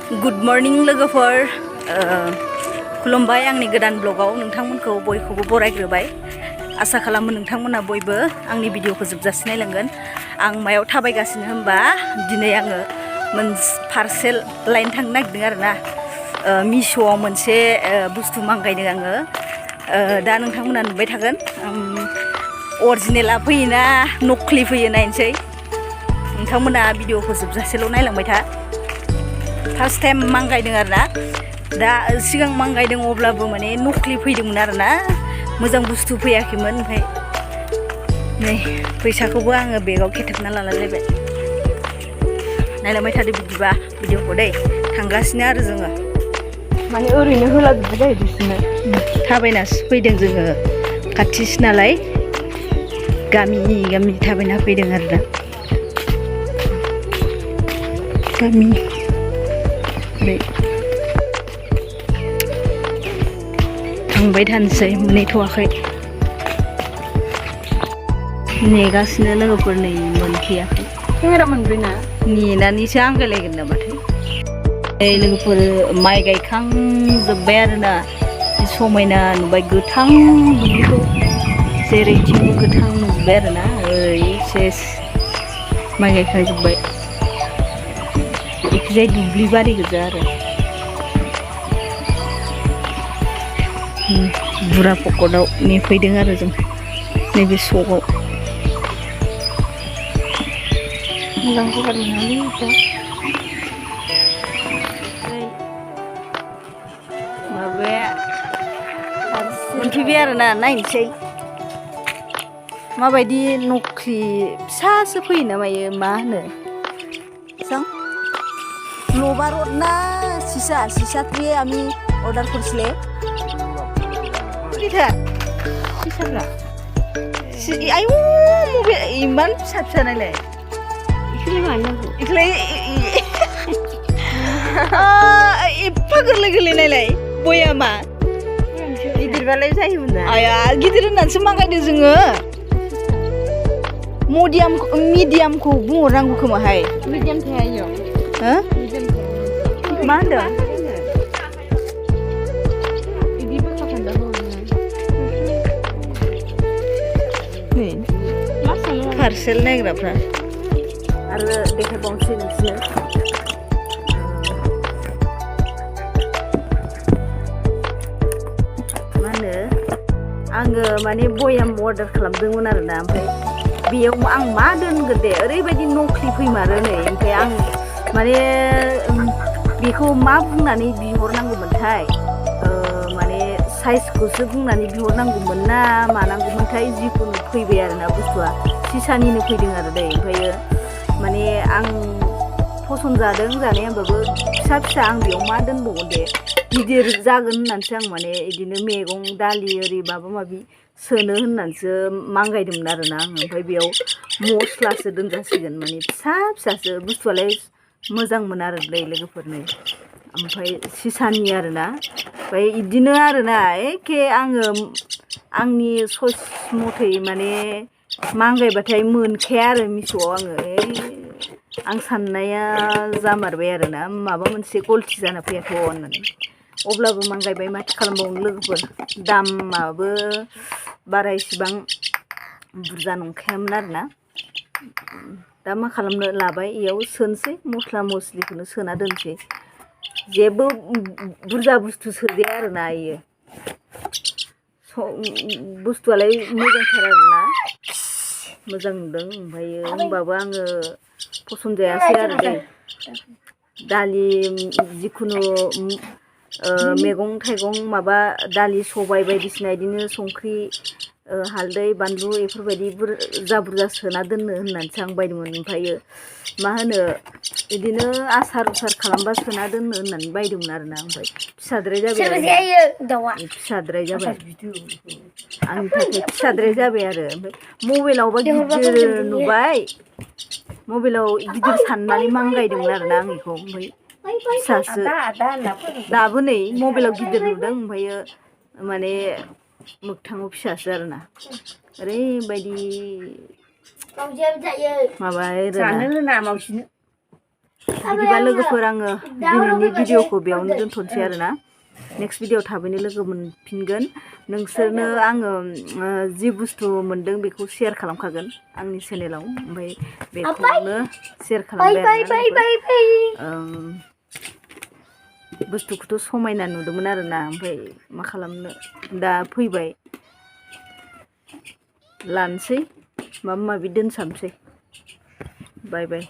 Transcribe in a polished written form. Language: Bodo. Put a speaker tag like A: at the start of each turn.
A: गुड मर्निं लोगोफोर खुलुमबाय आंनि गोदान ब्लगाव नोंथांमोनखौ बयखौबो बरायग्रोबाय आसा खालामो नोंथांमोना बयबो आंनि भिडिअखौ जोबजासिम नायलांगोन आं मायाव थाबायगासिनो होनबा दिनै आङो पार्सेल लायनो थांनो नागिरदों आरोना मिश'आव मोनसे बुस्थु मांगायदों आङो दा नोंथांमोना नुबाय थागोन अरिजिनेला फैयोना नकलि फैयो नायनोसै नोंथांमोना भिडिअखौ जोबजासेल' नायलांबाय था फार्स्ट टाइम मांगायदों आरोना दा सिगां मांगायदों अब्लाबो माने नकलि फैदोंमोन आरोना मोजां बुस्थु फैयाखैमोन ओमफ्राय नै फैसाखौबो आङो बेगाव खेथेबना लालायबाय नायलांबाय थादो बिदिबा भिडिअखौ दै थांगासिनो आरो जोङो
B: माने ओरैनो होलाजोबबाय जायो बिसोरनो
A: थाबायनासो फैदों जोङो खाथिसो नालाय गामि थाबायना फैदों आरो दा गामि थांबाय थानोसै मोनहैथ'वाखै नेगासिनो लोगोफोर नै मोनफैयाखै
B: केमेरा मोनब्रैना
A: नेनानैसो आंगायलायगोन नामाथाय नै लोगोफोर माइ गायखांजोब्बाय आरोना समायना नुबाय गोथां दुब्लिखौ जेरैथिंबो गोथां नुबाय आरोना ओरै सेस माइ गायखांजोब्बाय इखिजाय दुब्लि बारि गोजा आरो बुरा पकटआव नेफैदों आरो जों नैबे सकआव
B: मोजां जादोंनालै
A: माबाया मोनफैबाय आरोना नायनोसै माबायदि नकलि फिसासो फैयो ना मायो मा होनो सांग लोबार ना सीसा দিয়ে আমি অর্ডার করছিলে কিটা सीसारा आयु मबे इमान फिसा फिसा नायलाय
B: इखौलाय मानो नांगौ
A: इखौलाय एफा गोरलै गोरलै नायलाय बयामा
B: गिदिरबालाय जायोमोन ना
A: आया गिदिर होननानैसो मांगायदों जोङो मिडियामखौ बुंहरनांगौ खोमाहाय
B: मिडियाम थाया इयाव
A: हो मा होनदों
B: बिदि बोखा फान्दाखौ
A: नै पार्सेल नायग्राफ्रा आरो देखायबावनोसै नोंसोरनो मा होनो आङो माने बयाम अर्डार खालामदोंमोन आरोना ओमफ्राय बेयाव आं मा दोनगोन दे ओरैबायदि नकलि फैमारो नै ओमफ्राय आं माने बेखौ मा बुंनानै बिहरनांगौमोनथाय माने साइजखौसो बुंनानै बिहरनांगौमोन ना मानांगौमोनथाय जिखुनु फैबाय आरोना बुस्थुआ सिसानिनो फैदों आरो दै ओमफ्रायो माने आं फसन जादों जानाया होमबाबो फिसा फिसा आं बेयाव मा दोनबावगोन दे गिदिर जागोन होननानैसो आं माने बिदिनो मैगं दालि ओरै माबा माबि सोनो होननानैसो मांगायदोंमोन आरोना आङो ओमफ्राय बेयाव मस्लासो दोनजासिगोन माने फिसा फिसासो बुस्थुआलाय मोजांमोन आरो दै लोगोफोरनो ओमफ्राय सिसानि आरोना ओमफ्राय बिदिनो आरोना एखे आङो आंनि सइस मथै माने मांगायबाथाय मोनखाया आरो मिश'आव आङो आं साननाया जामारबाय आरोना माबा मोनसे गलथि जाना फैयाथ' होननानै अब्लाबो मांगायबाय माथो खालामबावनो लोगोफोर दामाबो बारा इसिबां बुरजा नंखायामोन आरोना दा मा खालामनो लाबाय इयाव सोनोसै मस्ला मस्लिखौनो सोना दोनसै जेबो बुरजा बुस्थु सोजाया आरोना इयो बुस्थुआलाय मोजांथार आरोना मोजां नुदों ओमफ्रायो होमबाबो आङो फसन जायासै आरो दै दालि जिखुनु मैगं थाइगं माबा दालि सबाय बायदिसिना बिदिनो संख्रि हालदै बानलु बेफोरबायदि बुरजा बुरजा सोना दोननो होननानैसो आं बायदोंमोन ओमफ्रायो मा होनो बिदिनो आसार खालामबा सोना दोननो होननानै बायदोंमोन आरोना ओमफ्राय फिसाद्राय जाबाय फिसाद्राय जाबाय आंनि थाखाय फिसाद्राय जाबाय आरो ओमफ्राय मबाइलावबा गिदिर नुबाय मबाइलाव गिदिर साननानै मांगायदोंमोन आरोना आं बेखौ ओमफ्राय फिसासो दाबो नै मबाइलाव गिदिर नुदों ओमफ्रायो माने मोगथाङाव फिसासो आरोना ओरैबायदि माबा
B: जानो होना मावसिनो
A: बिदिबा लोगोफोर आङो दिनैनि भिडिअखौ बेयावनो दोनथ'नोसै आरोना नेक्स्ट भिडिअ थाबैनो लोगो मोनफिनगोन नोंसोरनो आङो जि बुस्थु मोनदों बेखौ शेयार खालामखागोन आंनि चेनेलाव ओमफ्राय बेखौनो शेयार खालामबाय बुस्थुखौथ' समायना नुदोंमोन आरोना ओमफ्राय मा खालामनो दा फैबाय लानोसै माबा माबि दोनसाबसै बाय बाय